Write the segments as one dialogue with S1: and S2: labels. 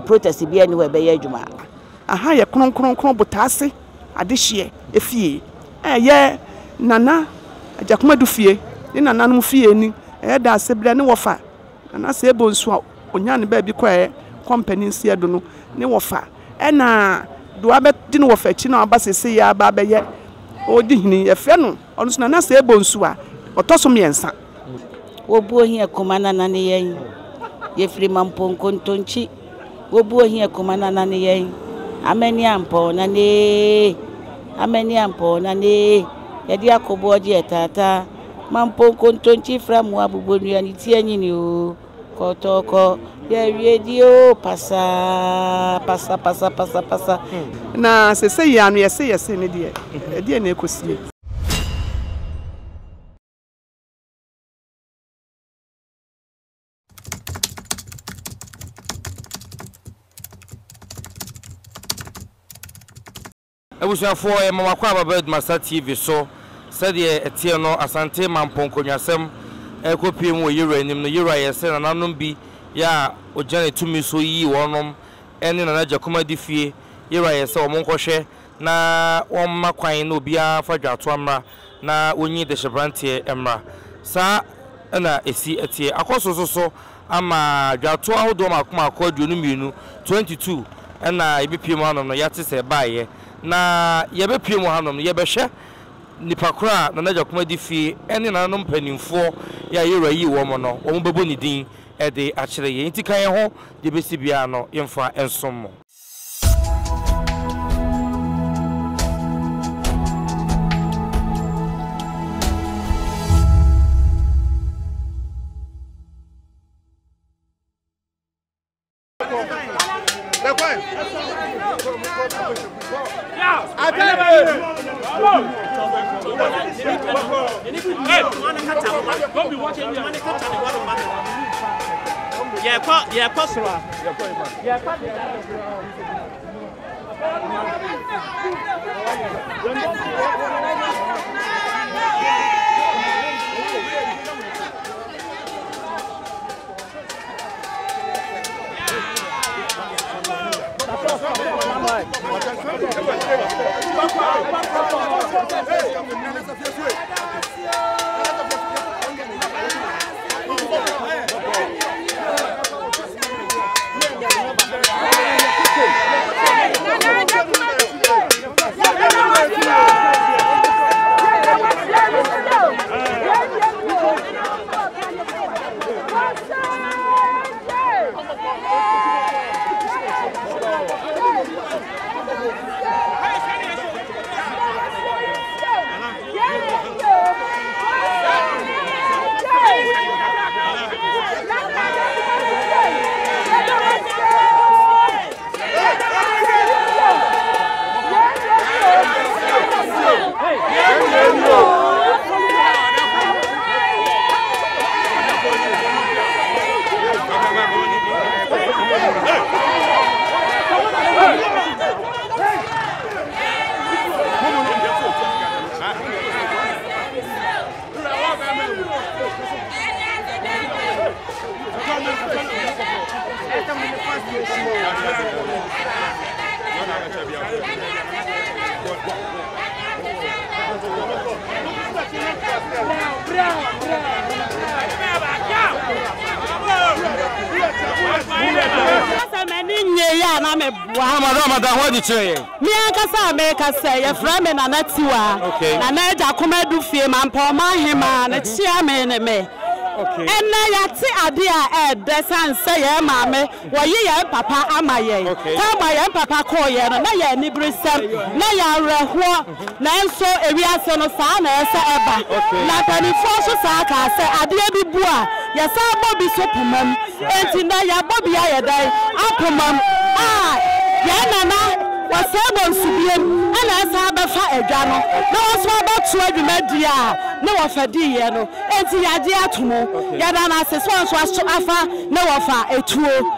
S1: Protest biara nni hɔ a ɛbɛyɛ adwuma.
S2: Aha yɛ kronkronkron botaase adehyeɛ efie a ɛyɛ Nana Agyakomadu fie ne nananom fie ni ɛyɛ Daasebrɛ ne wɔfa Nana Seebonsu a ɔnyaa ne baabi kɔɛ kɔ mpanin seɛ do no ne wɔfa ɛna deɛ wabɛdi ne wɔfa akyi na waba seesei yi aba abɛyɛ ɔredi hene yi yɛfrɛ no ɔno nso Nana Seebonsu a ɔtɔ so mmiɛnsa.
S1: Wobu ohia kuma nana ne yɛn. Yɛfiri Mampo nkontonkyi. Wobu ohia kuma nana ne yɛn. Amani ampɔn nana ee. Amani ampɔn nana ee. Yɛde akoboɔ gye ɛtaataa. Mampo nkontonkyi fra mmoa bobɔ nnua ne ti anyini oo. Kɔtɔkɔ yɛawie di oo pasaa pasa pasa pasa pasa.
S2: Na sesei yi ano yɛse yɛse ne deɛ ɛdeɛn na ɛkɔsie.
S3: Abusuafoɔ yɛma mo akwaaba ba Adumasa TV so. Sɛdeɛ ɛteɛ no Asante Mampong nkonnwasɛm rekɔ pue mu wɔ Yewura anim no, Yewura yɛɛ sɛ nananom bi yɛ a ɔgyina ne tumi so yii wɔnom ne Nana Gyakoma di fie. Yewura yɛɛ sɛ wɔn nkɔhwɛ na wɔmma kwan na obiara mfa dwatoa mmra na wɔnyi dehyeberanteɛ mmra. Saa na ɛsi teɛ. Akɔ so nso so ama dwatoɔ ahodoɔ mmaako mmaako 22, 22, na yɛbɛpue mu hanom no, yɛate sɛ ɛbaeɛ. Na yɛbɛpue mu hanom no, yɛbɛhwɛ nipa korɔ a Nana Agyakoma di fie ne nananom mpanimfoɔ yɛ a yɛwura yii wɔn no, wɔbɛbɔ ne din de akyerɛ yɛn. Nti ka yɛn ho, deɛ ɛbɛsi biara no, yɛmfa nsom mo.
S4: Yɛkɔ yɛkɔ soro a.
S5: Sɛ m'ani nnye yɛ a na meboa.
S3: Madam, madam, ho adi kyerɛ yɛn.
S5: Me ankasa a meka sɛ yɛfrɛ me Nana Tiwa.
S3: Okay.
S5: Nana Agya Komadu fie Mampɔn Ahemaa ne kyea me ne me.
S3: Okay.
S5: Ɛnnɛ yɛate adeɛ a ɛɛdɛ sane sɛ yɛn maame wɔyi yɛn papa ama yɛn.
S3: Okay.
S5: Time a yɛn papa kɔɔyɛ no na yɛ aniberesɛm, na yɛ awerɛhoɔ. Nanso ewiase no saa na ɛsɛ ɛba.
S3: Okay.
S5: Na mpanimfoɔ nso saa kaa sɛ adeɛ bi bu a yɛsan bɔ bi so poma mu. Enti nnɛ yɛabɔ bi ayɛ dɛn apoma mu a yɛn nana wɔsɛe bɔ nsu biem ɛna ɛsan abɛfa adwa no na wɔnso abɛtoa dwumadie a ne wɔfa diiɛ no. Enti yɛagye ato mu. Yɛda no ase sɛ ɔnso aso afa ne wɔfa etuo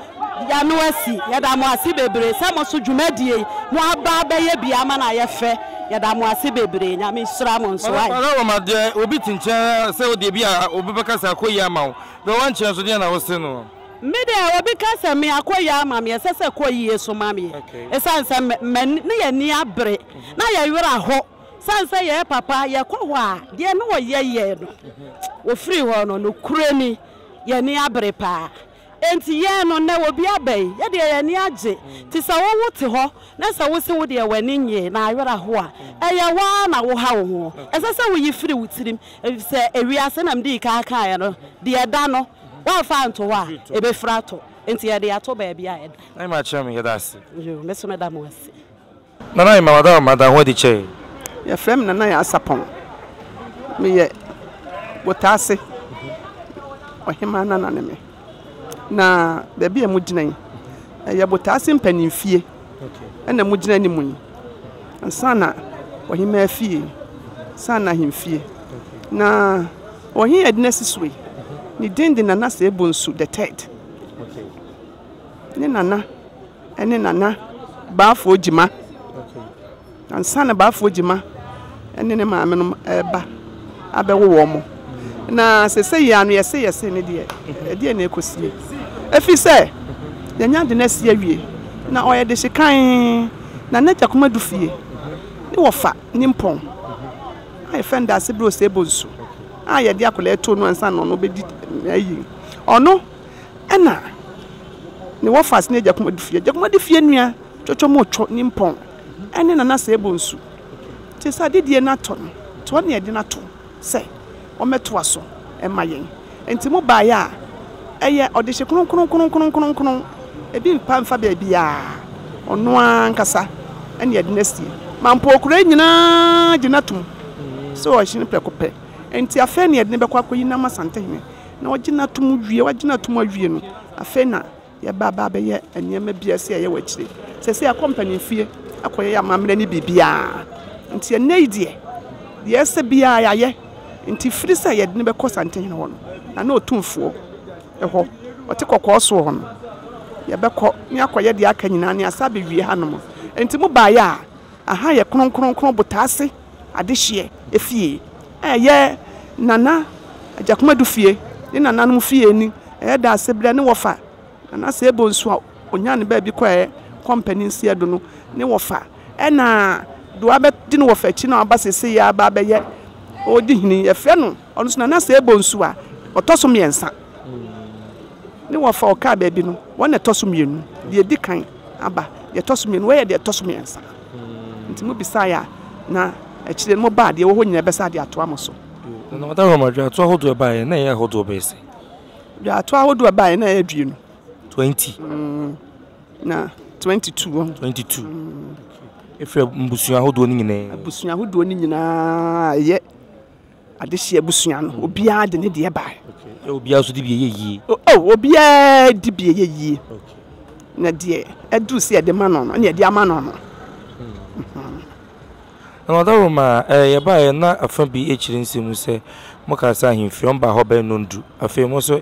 S5: ano asi. Yɛda mo ase bebree sɛ mo nso dwumadie yi mo aba abɛyɛ bi ama no ayɛ fɛ. Yɛda mo ase bebree. Nyame nhyira mo nso.
S3: Madam
S5: Ae.
S3: Madam Roma deɛ obi te nkyɛn sɛ wodeɛ bi a obi bɛka sɛ akɔ yie ama wo deɛ ɔwɔ nkyɛn nso deɛ na wose no.
S5: Me deɛ obi ka sɛ me akɔ yie ama me ɛsɛ sɛ kɔ yie so ma me ɛsiane sɛ m'ani ne yɛn ani abere na yɛn werɛ aho sane sɛ yɛn papa yɛkɔ hɔ a deɛ ne ɔyɛ yɛn no ɔfiri hɔ no nokorɛ ni yɛn ani abere paa enti yɛn no nnɛ obi aba yi yɛ deɛ yɛn ani agye nti sɛ wo wo te hɔ na sɛ wo se wo deɛ w'ani nnye na awerɛ aho a ɛyɛ wo ara na wo ha wo ho ɛsɛ sɛ wo yi firi wo tirim efisɛ ewiase na medii kan kaeɛ no deɛ ɛda no Woamfa anto hɔ a, ɛbɛfiri atɔ. Enti yɛde ato baabi a ɛda.
S3: Nana Emma kyerɛ me, yɛda ase.
S5: Yoo, me nso meda mo ase.
S3: Nana Emma, wada mada ho adi kyɛe.
S2: Yɛfrɛ me Nana Yaa Sarpong. Meyɛ Botaase Ɔhemaa Nana ne me. Na baabi a mogyina yi, ɛyɛ Botaase mpanimfie na mogyina anim yi. Ansa na Ɔhemaa fie, ansa na ahemfie. Na Ɔhen a yɛde no asi so yi, ne din de Nana Seebonsu the third. Ne nana ne Nana Baafoɔ Gyima. Ansa na Baafoɔ Gyima ne ne maame nom reba abɛwo wɔn. Na sese yi ano yɛse yɛse ne deɛ, ɛdeɛ na ɛkɔsie. Ɛfiri sɛ, yɛanya de no asi awie. Na ɔyɛ dehye kann. Nana Gyakomadu fie ne wɔfa Nimpɔn. A yɛfrɛ no Daasebrɛ Osei-Bonsu a yɛde akwadaa yi too no ansa na ɔno bɛdi ayi. Ɔno ɛna ne wɔfas ne Agya Kumadi fie. Agya Kumadi fie nua Twɔtwɔ Motwɔ Nimpɔn ɛne Nana Osei-Bonsu. Nti sɛ adedie no atɔ no, nti ɔne yɛde no ato sɛ ɔmmɛtoa so mma yɛn. Nti mo baeɛ a, ɛyɛ ɔdehye kronkronkronkronkron, ebi mpa mfa baabiara, ɔno ara ankasa na yɛde no asie. Mampɔw yi nyinaa gye no atom sɛ ɔhene prɛko pɛ. Nti afei na yɛde no bɛkɔ akɔyi no ama Asantehene. Na ɔgye no atom wie, wagye no atom awie no, afei na Yɛba aba abɛyɛ nneɛma bi a ɛsɛ sɛ yɛyɛ wɔ akyire. Seesei yɛakɔ mpanimfie akɔyɛ yɛn amammerɛ ne biribiara. Nti ɛnnɛ yi deɛ, deɛ ɛsɛ biara yɛayɛ. Nti firi sɛ yɛde no bɛkɔ Santehene hɔ no, na na Otumfoɔ hɔ, ɔte kɔkɔɔ soɔ hɔ no, yɛbɛkɔ ne akɔyɛ deɛ aka nyinaa ne asan abɛwie hanom. Nti mobaeɛ a, aha yɛ kronkronkron botaase adehyeɛ efie a ɛyɛ Nana Agyakomadu fie, ne nananom fie ni. Ɛyɛ Daasebrɛ ne wɔfa Nana Seebonsu a ɔnyaa ne baabi kɔɛ kɔ mpanin seɛ do no ne wɔfa. Ɛna deɛ wabɛdi ne wɔfa akyi na waba seesei yi aba abɛyɛ ɔredi hene yi, yɛfrɛ no ɔno nso Nana Seebonsu a ɔtɔ so mmiɛnsa. Ne wɔfa a ɔkaa baabi no, wɔn na ɛtɔ so mmienu. Deɛ ɛdi kan aba, deɛ ɛtɔ so mmienu, wei yɛ deɛ ɛtɔ so mmiɛnsa. Nti mobisaeɛ a, na akyire no mobaa deɛ ɛwɔ hɔ nyinaa bɛsa de atoa mo so.
S3: Na ɔda hɔ ma dwatoa ahodoɔ ɛbaeɛ na ɛyɛ ahodoɔ bɛyɛ sɛn?
S2: Dwatoa ahodoɔ ɛbaeɛ na ɛyɛ aduonu.
S3: 20.
S2: Na 22 wɔ ho.
S3: 22. Ɛfiri mbusua ahodoɔ no nyinaa.
S2: Abusua ahodoɔ no nyinaa ɛyɛ adehyeɛ abusua no, obiara de ne deɛ baeɛ.
S3: Okay. Obiara nso de bi ɛyɛ yie.
S2: Oh, obiara de bi ɛyɛ yie. Okay. Na deɛ ɛduru sɛ yɛde ma no no, ɛna yɛde ama no no.
S3: Na ɔdawuroma a yɛbaeɛ na afa bi akyiri nsɛm mu sɛ mokaa sɛ ahemfie wɔn baa hɔ bɛyɛ nnɔndu afei mo nso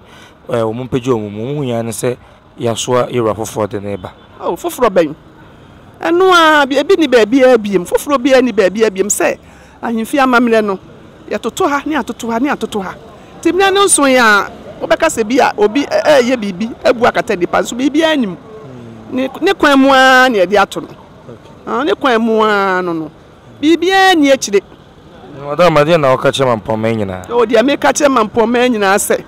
S3: wɔn mpagya wɔn mu wɔn hu yɛn ne sɛ yɛasoa yɛwura foforɔ de ne ba.
S2: Oh, foforɔ bɛn? Ɛno ara, ebi nni baabiara biem. Foforɔ biara nni baabiara biem sɛ ahemfie amammerɛ no, yɛtoto ha ne atoto ha ne atoto ha. Nti mmerɛ no nsoe a, wobɛka sɛ bi a obi reyɛ biribi abu akata nnipa nso biribiara nni mu. Ne, ne kwan mu ara na yɛde ato no. Ah, ne kwan mu ara no no. Biribiara nni akyire.
S3: Madam, adeɛ na woka kyerɛ Mampɔnman nyinaa?
S2: O, deɛ meka kyerɛ Mampɔnman nyinaa sɛ,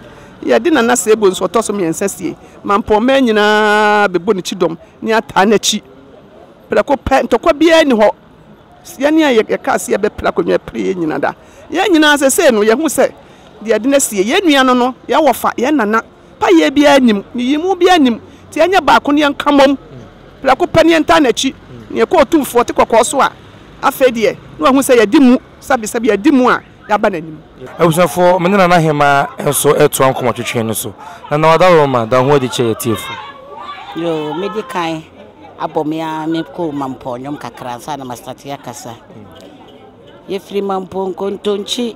S2: yɛde Nana Sebo nso ɔtɔ so mmiɛnsa sie. Mampɔnman nyinaa bɛbɔ ne kyidɔm ne ataa n'akyi. Prɛko pɛ, ntɔkwa biara nni hɔ. Yɛn a yɛkaa sɛ yɛbɛpere akonnwa pere yɛn nyinaa da. Yɛn nyinaa seesei no, yɛhu sɛ deɛ yɛde no asie, yɛn nua no no, yɛn wɔfa, yɛn nana, payɛ biara nnim, nyiyimu biara nnim, nti yɛnyɛ baako na yɛnka mmom prɛko pɛ na yɛntaa n'akyi, na yɛkɔ Otumfoɔ te kɔkɔɔ so a, afei deɛ na wahu sɛ yɛadi mu, sɛbesɛbe yɛadi mu a yɛaba n'anim.
S3: Abusuafoɔ, me ne Nana Hemaa nso retoa nkɔmmɔtwetwe no so. Nana Wadaworoma, da wo ho adi kyerɛ yɛn atiefo.
S1: Yoo, medi kan abɔ me ara me koo Mampɔn nnwom kakra ansa na mastate akasa. Yɛfiri Mampɔn nkontonkyi,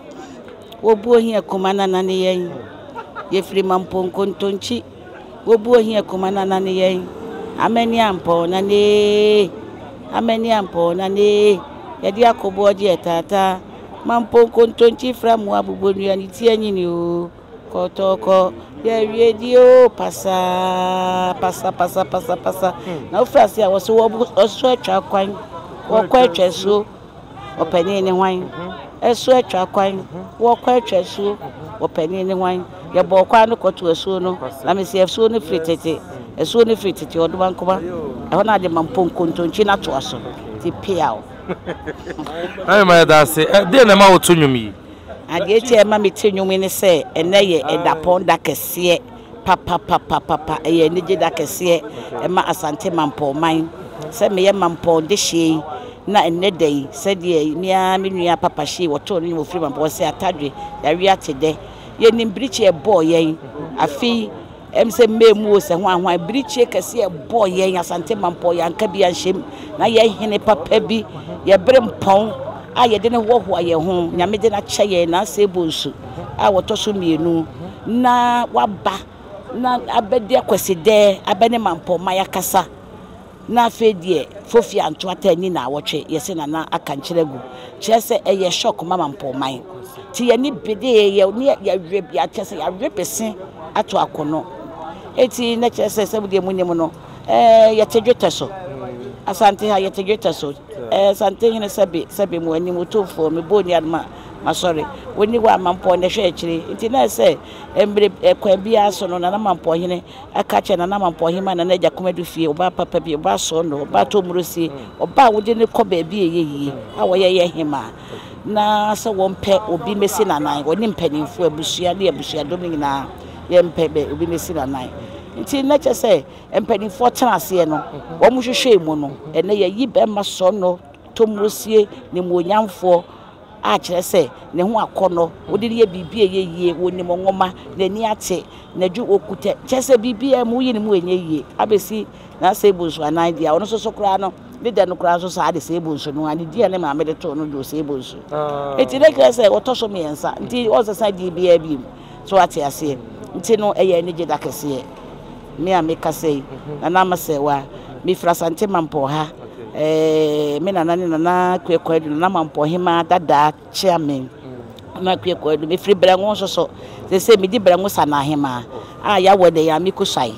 S1: wɔbu ohia kuma nana ne yɛn. Yɛfiri Mampɔn nkontonkyi, wɔbu ohia kuma nana ne yɛn. Amani ampɔn nana ee, amani ampɔn nana ee, yɛde akoboɔ gye ɛtaataa. Mampɔn nkontonkyi fra mmoa bobɔ nnua ne ti anyini oo. Kɔtɔkɔ yɛwie die o pasaa pasa pasa pasa pasa. Na wofiri ase a wɔso wɔso atwa kwan wɔkɔ atwa asuo ɔpanin ne hwan ɛso atwa kwan wɔkɔ atwa asuo ɔpanin ne hwan yɛbɔɔ kwan no kɔto asuo no na mesi asuo no firi tete asuo no firi tete ɔdoma nkoma ɛhɔ na ade ma mpo nkontonkyi no atoa so ti peaw.
S3: Ɛyɛ ma yɛda ase. Deɛ na ɛma woto nnwom yi?
S1: Adeɛ nti a ɛma mete nnwom yi ne sɛ ɛnnɛ yɛ Ɛdapɔn da kɛseɛ papapapapa. Ɛyɛ anigye da kɛseɛ ɛma Asante Mampɔn man. Sɛ meyɛ Mampɔn dehyeɛ yi na ɛnnɛ da yi sɛdeɛ me ara me nua Papa Hyee wɔtoo no nnwom ɔfiri Mampɔn ɔse Atadwe yareɛ ate dɛ. Yɛnim birikyi a ɛbɔɔ yɛn afe yi. Ɛm sɛ May mu o sɛ hwan hwan, birikyie kɛseɛ ɛbɔɔ yɛn Asante Mampɔn, yɛanka bi anhyɛ mu. Na yɛn hene papa bi, yɛn berempɔn a yɛde no hoahoa yɛn ho, Nyame de no akyɛ yɛn, Nana Bonsu a ɔtɔ so mmienu, na waba na abɛdi akwasidɛɛ abɛne Mampɔn man akasa. Na afei deɛ Fofi anto ata anni naawɔtwe yɛse Nana aka nkyerɛ agu kyerɛ sɛ ɛyɛ shock ma Mampɔnman nti yɛne bedee yɛ ne yɛwe kyerɛ sɛ yɛawe bese ato akono eti na kyerɛ sɛ sɛ deɛ munim no ɛɛ yɛte dwetɛ so Asante ha yɛte dwetɛ so ɛɛ Asante hene sɛbe sɛbe mo anim otumfoɔ mebɔ ni adoma masɔre wɔni hɔ a Mampɔn na ɛhwɛ akyire nti na ɛsɛ mmerɛ kwan biara so no Nana Mampɔn hene Aka kyerɛ Nana Mampɔn Ɔhemaa Nana Agya Kumadu fie, ɔbaa papa bi, ɔbaa sɔɔnɔ, ɔbaa tɔmmurosie, ɔbaa a wode no kɔ baabi a ɛyɛ yie, a ɔyɛ yɛn hemaa, na sɛ wɔmpɛ obi mmɛsi n'anan, wɔne mpanimfoɔ, abusua ne abusuadɔm no nyinaa, yɛmpɛ bɛ obi mmɛsi n'anan. Nti na kyerɛ sɛ mpanimfoɔ tena aseɛ no, wɔhwehwɛɛ mu no, ɛnnɛ yɛayi bɛrima sɔɔnɔ, tɔmmurosie, nimuonyamfoɔ, a kyerɛ sɛ ne ho akɔnnɔ, wode no yɛ biribi a ɛyɛ yie, wɔnim nwoma, n'ani ate, n'adwu ɔkuta, kyerɛ sɛ biribiara mu woyi ne mu ɛnyɛ yie, abɛsi n'asɛebu nso anan deɛ a, ɔno nso so koraa no, ne dɛ no koraa nso saa de sɛebu nso no a, ne din a ne maame de too no de ɔsɛebu nso. Nti na kyerɛ sɛ ɔtɔ so mmiɛnsa, nti ɔnsesa din biara bio. So wate aseɛ? Nti no ɛyɛ anigye da kɛseɛ. Me a mekasa yi, Nana Ama Serwaa, mefiri Asante Mampɔn ha. Ɛɛ, me nana ne Nana Akua Kwadu, Nana Mampɔn Hemaa dadaa Kyeamen. Nana Akua Kwadu, mefiri Brɛngo nso so. Seesei medi Brɛngo Sanaa Hemaa a yɛawɔ dɛ yɛ a mekɔ suae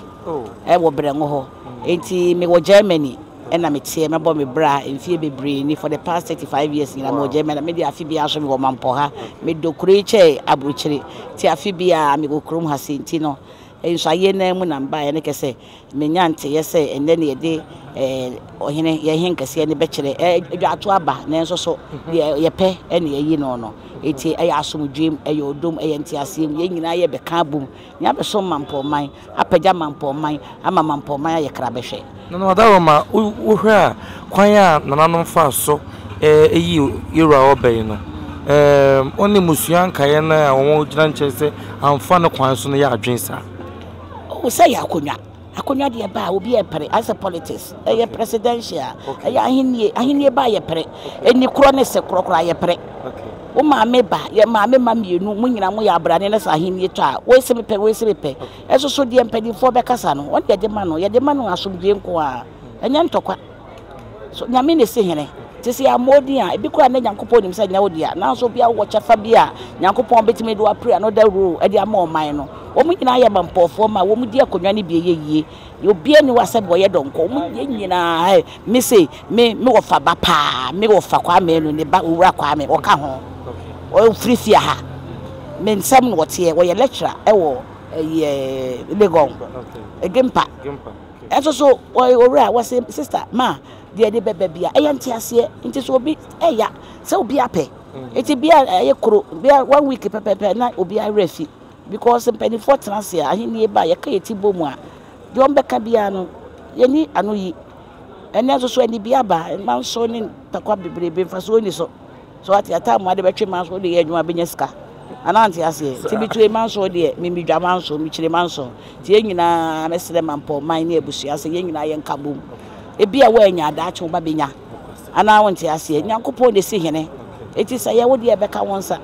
S1: ɛwɔ Brɛngo hɔ. Nti mewɔ Germany. Ɛna meteɛ mɛbɔ me bra mfie bebree ni for the past 35 years nyinaa mewɔ Germany na mede afe biara so mewɔ Mampɔ ha. Medɔ kuro yi kyɛ aburokyire nti afe biara mewɔ kurom ha sei nti no nsuaeɛ no ara mu na mebaeɛ ne kɛ sɛ menya nteyɛ sɛ ɛnnɛ ne yɛde ɔhene yɛn hen kɛseɛ no bɛkyerɛ adwato aba nanso so deɛ yɛpɛ ɛne yɛyi no no nti ɛyɛ asomdwoeɛ mu ɛyɛ ɔdɔ mu ɛyɛ nteaseɛ mu yɛn nyinaa yɛbɛka abom ne abɛsom Mampɔman apagya Mampɔman ama Mampɔman ayɛ krabɛhwɛ.
S3: Nana Ɔdaroma, wohwɛ a kwan a nananom faa so yii Yewura Ɔbɛ yi no, wo ne mmusua nkaeɛ no a wɔgyina nkyɛn sɛ amfa ne kwan so no yɛ adwene saa?
S1: Oh, sɛ yɛ akonnwa. Akonnwa deɛ ba a obi ɛpere, ayɛ sɛ politics, ɛyɛ presidential, ɛyɛ ahennie, ahennie ba a yɛpere, ɛni korɔ ne se korɔ koraa yɛpere. Wo maame ba, yɛ maame ma mmienu, mo nyinaa mo yɛ abrane na sɛ ahennie tɔ a, wei se mepɛ, wei se mepɛ. Ɛso so deɛ mpanimfoɔ bɛkasa no, wɔn deɛ yɛde ma no, yɛde ma no asomdwoeɛ nko ara, ɛnyɛ ntɔkwa. So Nyame na ɛsi hene. Nti sɛ yɛammɔ wo din a, ebi koraa na Nyankopɔn nim sɛ ɛnyɛ wo dea, nanso obi a wowɔ kyɛfa bi a Nyankopɔn bɛtumi de wo apere ano dawuro de ama ɔman no. Wɔn nyinaa yɛ mampɔfoɔ ma wɔn di akonnwa no bi ɛyɛ yie. Obiara nni hɔ a sɛbi ɔyɛ dɔnkɔ. Wɔn yɛn nyinaa, me sei, me, me wɔfa ba paa, me wɔfa Kwame Anu, ne ba Owura Kwame, ɔka ho. Ɔfiri fie ha. Me nsɛm na ɔteɛ, ɔyɛ lecturer ɛwɔ ɛyɛ Legon, Gimpa. Ɛnso so owura wɔse sister ma deɛ ɛde bɛba bia ɛyɛ nteaseɛ nti so obi ɛya sɛ obi apɛ nti bia ɛyɛ koro bia one week pɛpɛpɛ na obi awerɛ fi because mpanimfoɔ tena ase a ahennie ba yɛka yɛ ti bɔ mu a deɛ wɔn bɛka biara no yɛni ano yi ɛnɛ nso so anibia aba mma nso ne ntakwa bebrebe mfasoɔ ni so. So wate ataa mu ade bɛtwe manso wode yɛ adwuma bɛnya sika anaa nte aseɛ nti metue manso deɛ me medwa manso mekyire manso nti yɛn nyinaa mɛsrɛ mampɔ man ne abusua sɛ yɛn nyinaa yɛnka bom ebi a woanya daakye wo ba bɛnya anaa wonte aseɛ Nyankopɔn na ɛsi hene eti sɛ yɛ wo deɛ ɛbɛka wo nsa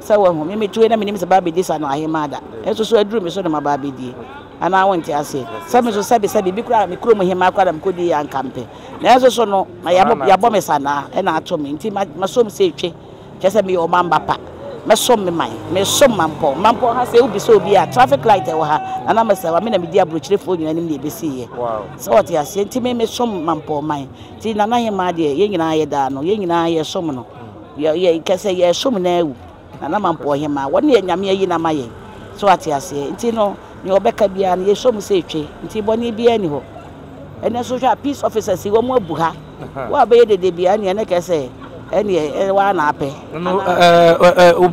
S1: sɛ wahu me metue na menim sɛ ba bɛdi sa no ahemaa da ɛnso so aduru me so na maba abɛdie anaa wonte aseɛ sɛ me so sɛbe sɛbe bi koraa me kurom hemaa koraa na mekɔdi yɛ anka mpɛ Nanso so no, na yɛabɔ me sanaa na ato me, nti masom sɛ etwe, kyerɛ sɛ meyɛ ɔmamba pa. Mɛsom me man. Mesom Mampɔn. Mampɔn ha sɛ wobisa obi a, traffic light a ɛwɔ ha, Nana Mɛsɛwa, me na medi aburokyirefoɔ nyinaa anim na ɛbɛsiiɛ. Sɛ wɔte aseɛ? Nti me mesom Mampɔn man. Nti Nana Hemaa deɛ, yɛn nyinaa yɛdaa no. Yɛn nyinaa yɛsom no. Yɛ, yɛ, kɛ sɛ yɛresom no awu. Nana Mampɔn Hemaa, wɔne yɛ Nyame ayi no ama yɛn. So wate aseɛ? Nti no, nea ɔbɛka biara no, yɛsɔ mu sɛ etwe. Nti bɔne biara nni hɔ. Ɛnnɛ nso hwɛ a, peace officers yi, wɔn abu ha. Wo a bɛyɛ dede biara, ɛnneɛ ne kɛ sɛ, ɛnneɛ wo ara na apɛ.
S3: No,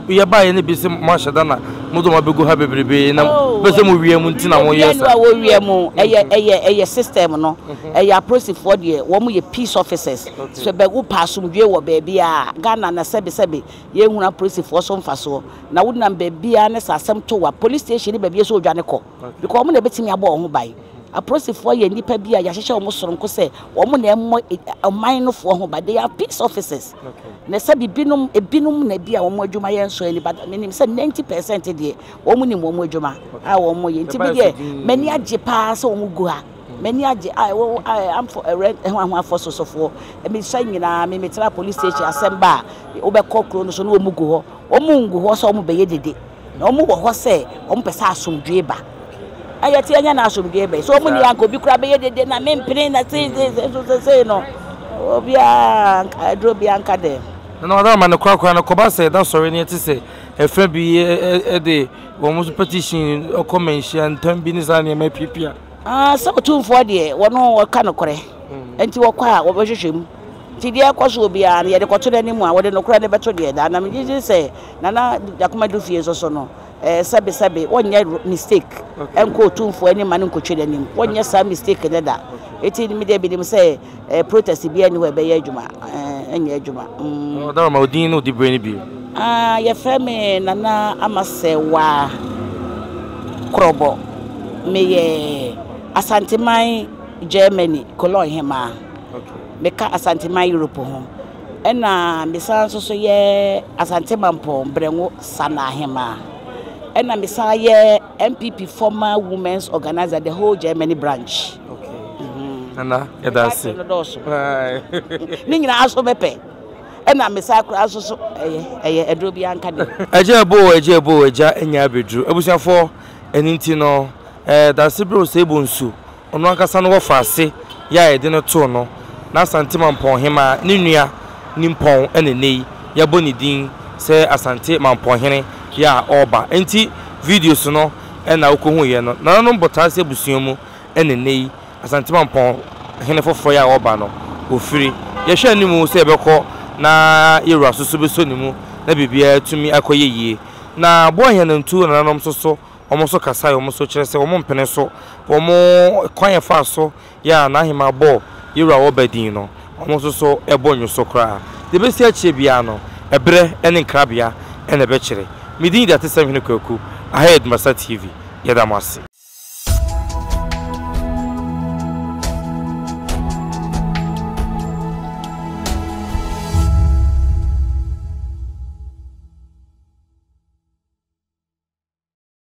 S3: yɛbaeɛ no bi sɛ moahyɛ da na mode wɔn abɛgu ha bebrebe na pɛ sɛ mo wia mu nti na moyɛ saa.
S1: Obiara ni hɔ a wɔwia mu. Ɛyɛ, ɛyɛ, ɛyɛ system no. Ɛyɛ apolisifoɔ deɛ, wɔn yɛ peace officers. Sɛ bɛ, wopɛ asomdwoeɛ wɔ baabi a, Ghana na sɛbesɛbe Yɛnhunu apolisifoɔ so mfasoɔ. Na wo nam baabiara ne sɛ asɛm to wo a, police station ne baabiara sɛ odwane kɔ. Because wɔn na ɛbɛtumi abɔ wɔn ho ban. Apolisifoɔ yɛ nnipa bi a yɛahyehyɛ wɔn soronko sɛ wɔn na ɛmmɔ ɔman no foɔ ho ban. They are peace officers. Na sɛ bibinom, ebinom na ebi a wɔn adwuma yɛ nsɔ ani, but menim sɛ 90% deɛ wɔn nim wɔn adwuma a wɔn yɛ. Nti me deɛ m'ani agye paa sɛ wɔn gu ha. M'ani agye a ɛwɔ amfo ɛrɛ ɛho ahoafo sosofoɔ. Mesua nyinaa me metra police station asɛm ba a wobɛkɔ kuro no so na wɔn gu hɔ. Wɔn ngu hɔ sɛ wɔn bɛyɛ dede. Na wɔn wɔ hɔ sɛ wɔn pɛ sɛ asomdwoe ba. Ɛyɛ te ɛnyɛ na asomdwoe ba. So wɔn ni anka obi kura bɛyɛ dede na mempene na sei sei sei so sei sei no. Obiara aduro biara nka dɛm.
S3: Na ɔda ma no korakora no kɔba sɛ da sɔre ne ɛte sɛ ɛfɛ bi ɛde wɔn nso petition kɔ manhyia ntam bi ne saa nneɛma apiapia.
S1: Ah, sɛ otumfoɔ deɛ, wɔn wɔka nokorɛ, nti wɔkɔ a wɔbɛhwehwɛ mu. Nti deɛ ɛkɔ soɔ biara no, yɛde kɔto n'anim a, wɔde nokorɛ no bɛto deɛ daa. Na megye di sɛ Nana Gyakoma Dufie nso so no, eh, sɛbe sɛbe, wɔnyɛ mistake nkɔ otumfoɔ anim ma no nkɔtwa n'anim. Wɔnyɛ saa mistake no da. Nti me deɛ menim sɛ eh, protest biara nni hɔ a ɛbɛyɛ adwuma, eh, ɛnyɛ adwuma. Mm.
S3: Ɔdaroma, wo din ne wo diberɛ no bio.
S1: Ah, yɛfrɛ me Nana Amasɛwa Korɔbɔ. Meyɛ Asanteman Germany Cologne hemaa. Meka Asanteman Europe ho. Ɛna mesan nso so yɛ Asante Mampɔn Brɛngo Sanaa hemaa. Ɛna mesan yɛ NPP former women's organizer the whole Germany branch.
S3: Okay. Mm-hmm. Nana, yɛda ase.
S1: Ne nyinaa so mɛpɛ. Ɛna mesan koraa nso so ɛyɛ ɛyɛ aduro bi anka de.
S3: Agya ɛbo o, agya ɛbo o, agya anya abɛduru. Abusuafoɔ, ɛno nti no, ɛɛ Dasebrɛ Osei Bonsu, ɔno ankasa no wɔfa ase yɛ a yɛde no too no, n'Asante Mampɔn Hemaa, ne nua Nimpɔn ɛna ɛnnɛ yi yɛabɔ ne din sɛ Asante Mampɔn Hene yɛ a ɔreba. Ɛnti videos no ɛna wokɔhuiɛ no, nananom Botaase abusua mu ɛna ɛnnɛ yi Asante Mampɔn hene foforɔ yi a ɔreba no, ɔfiri. Yɛhwɛ anim sɛ yɛbɛkɔ na yɛn wura nso so bɛsɔ ne mu na biribiara atumi akɔyɛ yie. Na Boaheanantu nananom nso so, wɔn nso kasaeɛ, wɔn nso kyerɛ sɛ wɔn mpene so. Wɔn kwan a ɛfaa so yɛ a n'ahemaa bɔɔ yɛn wura a ɔreba din no, wɔn nso so bɔ nnwo so koraa. Deɛ ɛbɛsi akyire biara no, ɛberɛ ne nkrabea na ɛbɛkyerɛ. Me din de Atesɛm Hene Kwaku, aha yɛ Dumasa TV. Yɛda mo ase.